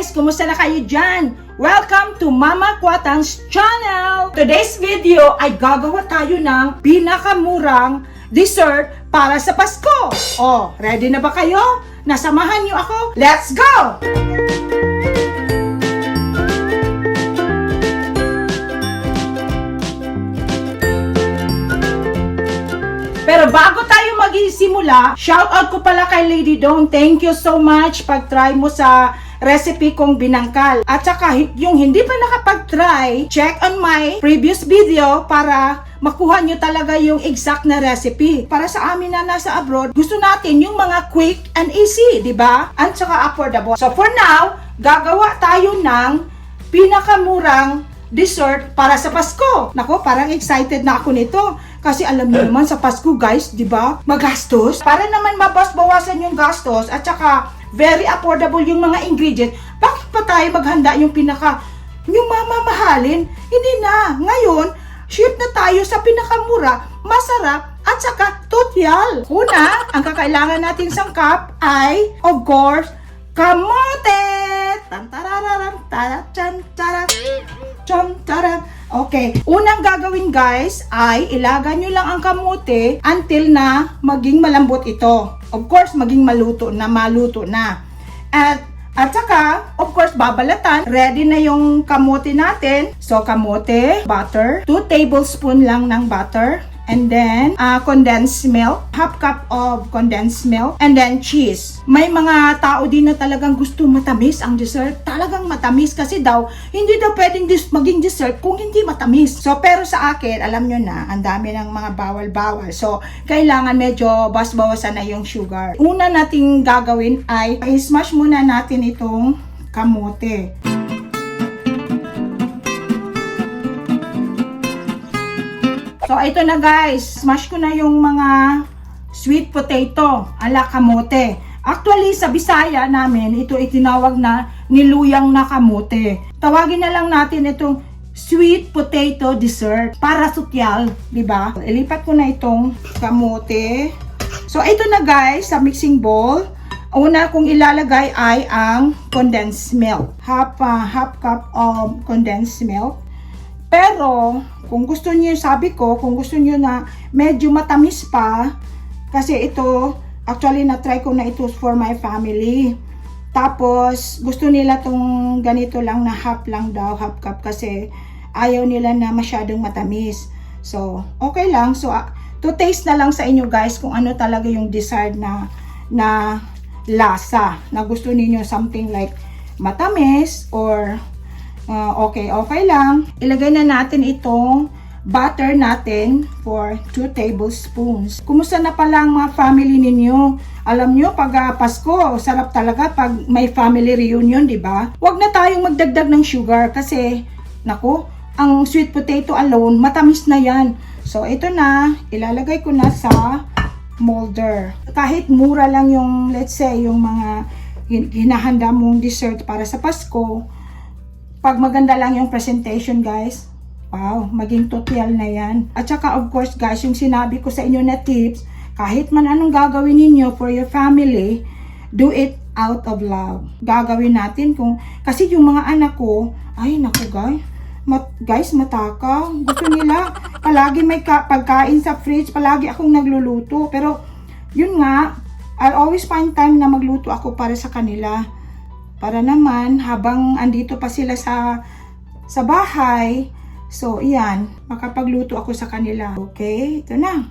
guys! Kumusta na kayo dyan? Welcome to Mama Kwatang's channel! Today's video ay gagawa tayo ng pinakamurang dessert para sa Pasko. Oh, ready na ba kayo? Nasamahan niyo ako? Let's go! Pero bago tayo magsimula, shoutout ko pala kay Lady Dawn. Thank you so much pag-try mo sa recipe kong binangkal. At saka yung hindi pa nakapag-try, check on my previous video para makuha nyo talaga yung exact na recipe. Para sa amin na nasa abroad, gusto natin yung mga quick and easy, di ba? At saka affordable. So for now, gagawa tayo ng pinakamurang dessert para sa Pasko. Nako, parang excited na ako nito. Kasi alam niyo naman sa Pasko guys, di ba? Magastos. Para naman mabas-bawasan yung gastos at saka very affordable yung mga ingredient. Bakit pa tayo maghanda yung yung mamamahalin? Hindi na. Ngayon, shoot na tayo sa pinakamura, masarap at saka total. Una, ang kakailangan nating sangkap ay, of course, kamote! Tantararam, tarachan, okay, unang gagawin guys ay ilagan nyo lang ang kamote until na maging malambot ito. Of course, maging maluto na. At saka, of course, babalatan. Ready na yung kamote natin. So, kamote, butter, 2 tablespoon lang ng butter. And then, condensed milk, half cup of condensed milk, and then cheese. May mga tao din na talagang gusto matamis ang dessert. Talagang matamis kasi daw, hindi daw pwedeng maging dessert kung hindi matamis. So, pero sa akin, alam nyo na, ang dami ng mga bawal-bawal. So, kailangan medyo bawas-bawasan na yung sugar. Una nating gagawin ay, i-smash muna natin itong kamote. So, ito na guys. Smash ko na yung mga sweet potato ala kamote. Actually, sa Bisaya namin, ito itinawag na niluyang na kamote. Tawagin na lang natin itong sweet potato dessert para sutyal, di ba? Ilipat ko na itong kamote. So, ito na guys, sa mixing bowl. Una kong ilalagay ay ang condensed milk. Half cup of condensed milk. Pero, kung gusto niyo, sabi ko, kung gusto niyo na medyo matamis pa, kasi ito, actually na-try ko na ito for my family. Tapos, gusto nila tong ganito lang na half lang daw, half cup, kasi ayaw nila na masyadong matamis. So, okay lang. So, to taste na lang sa inyo guys kung ano talaga yung desired na lasa. Na gusto niyo something like matamis or okay lang. Ilagay na natin itong butter natin for 2 tablespoons. Kumusta na pala ang mga family ninyo? Alam nyo, pag Pasko, sarap talaga pag may family reunion, di ba? Huwag na tayong magdagdag ng sugar kasi, naku, ang sweet potato alone, matamis na yan. So, ito na, ilalagay ko na sa molder. Kahit mura lang yung, let's say, yung mga hinahanda mong dessert para sa Pasko, pag maganda lang yung presentation guys, wow, maging total na yan. At saka of course guys, yung sinabi ko sa inyo na tips, kahit man anong gagawin ninyo for your family, do it out of love. Gagawin natin kasi yung mga anak ko, ay naku guys, mataka. Gusto nila, palagi may pagkain sa fridge, palagi akong nagluluto. Pero yun nga, I'll always find time na magluto ako para sa kanila. Para naman, habang andito pa sila sa bahay, so, iyan, makapagluto ako sa kanila. Okay, ito na.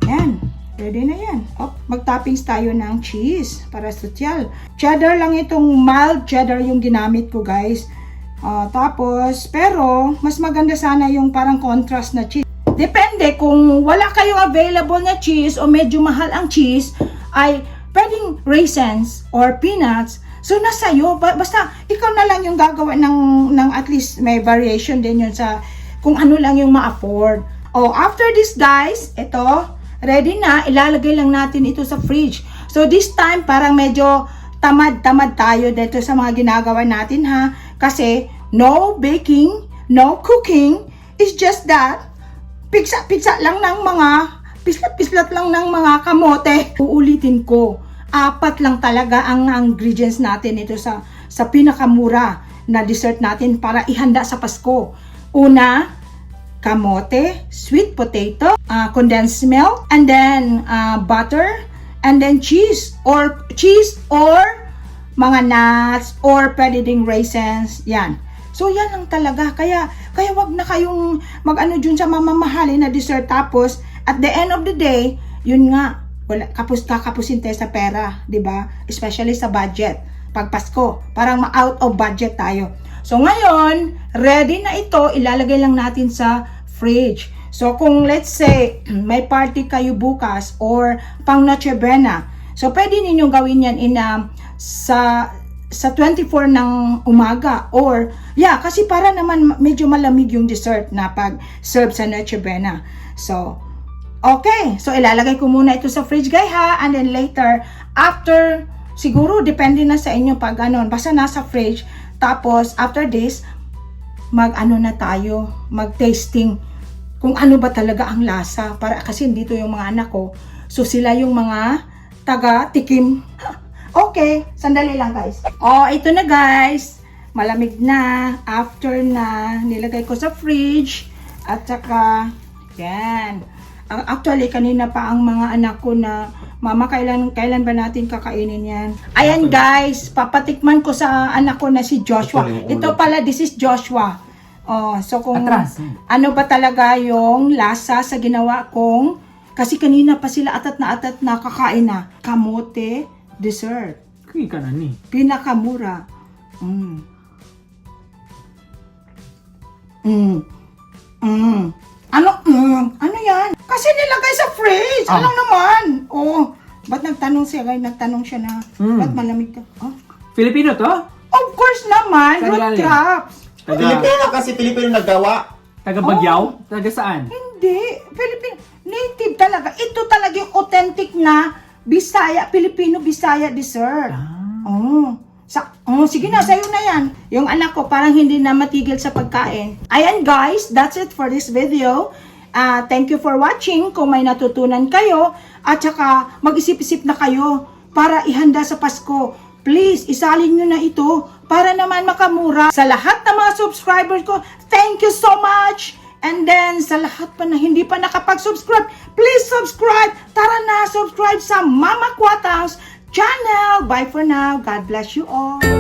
Yan, ready na yan. Oh, mag-toppings tayo ng cheese para sosyal. Cheddar lang itong mild cheddar yung ginamit ko, guys. Tapos, pero, mas maganda sana yung parang contrast na cheese. Depende, kung wala kayong available na cheese o medyo mahal ang cheese, ay pwedeng raisins or peanuts. So, nasa iyo. Basta, ikaw na lang yung gagawa ng at least may variation din yun sa kung ano lang yung ma-afford. Oh, after this guys, ito, ready na. Ilalagay lang natin ito sa fridge. So, this time, parang medyo tamad-tamad tayo dito sa mga ginagawa natin ha. Kasi, no baking, no cooking. It's just that, pizza lang ng mga, pislat lang ng mga kamote. Uulitin ko. 4 lang talaga ang ingredients natin ito sa sa pinakamura na dessert natin para ihanda sa Pasko. Una, kamote, sweet potato, condensed milk, and then butter, and then cheese or mga nuts or pwede ding raisins. Yan. So yan lang talaga. Kaya wag na kayong mag-ano dyan sa mamamahalin na dessert. Tapos at the end of the day, yun nga, wala kakapusin tayo sa pera, 'di ba? Especially sa budget. Pag Pasko, parang ma-out of budget tayo. So ngayon, ready na ito, ilalagay lang natin sa fridge. So kung let's say may party kayo bukas or pang Noche Buena, so pwede ninyong gawin yan sa 24 ng umaga or kasi para naman medyo malamig yung dessert na pag serve sa Noche Buena. So okay, so ilalagay ko muna ito sa fridge guys ha, and then later after, siguro depende na sa inyo pag basta nasa fridge. Tapos after this, na tayo, mag-tasting kung ano ba talaga ang lasa, para kasi dito yung mga anak ko, so sila yung mga taga-tikim. Okay, sandali lang guys. Ito na guys, malamig na, after na nilagay ko sa fridge, at saka yan. Actually, kanina pa ang mga anak ko na, Mama, kailan ba natin kakainin yan? Ayan guys, papatikman ko sa anak ko na si Joshua. Ito pala, this is Joshua. So kung ano ba talaga yung lasa sa ginawa kong, kasi kanina pa sila atat na kakain na. Kamote dessert. Kika na ni. Pinakamura. Ano yan? Kasi nilagay sa fridge. Alam naman. Ba't nagtanong siya na, ba't malamig ka? Filipino to? Of course naman. Root crops. Pilipino kasi Pilipino naggawa. Taga Bagyaw? Taga saan? Hindi. Filipino. Native talaga. Ito talaga yung authentic na Bisaya, Filipino-Bisaya dessert. Sige na, sa'yo na yan. Yung anak ko parang hindi na matigil sa pagkain. Ayan guys, that's it for this video. Thank you for watching. Kung may natutunan kayo, at saka mag-isip-isip na kayo para ihanda sa Pasko. Please, isalin nyo na ito para naman makamura. Sa lahat ng mga subscribers ko, thank you so much! And then, sa lahat pa na hindi pa nakapag-subscribe, please subscribe! Tara na, subscribe sa Mama Kuatang's channel! Bye for now. God bless you all!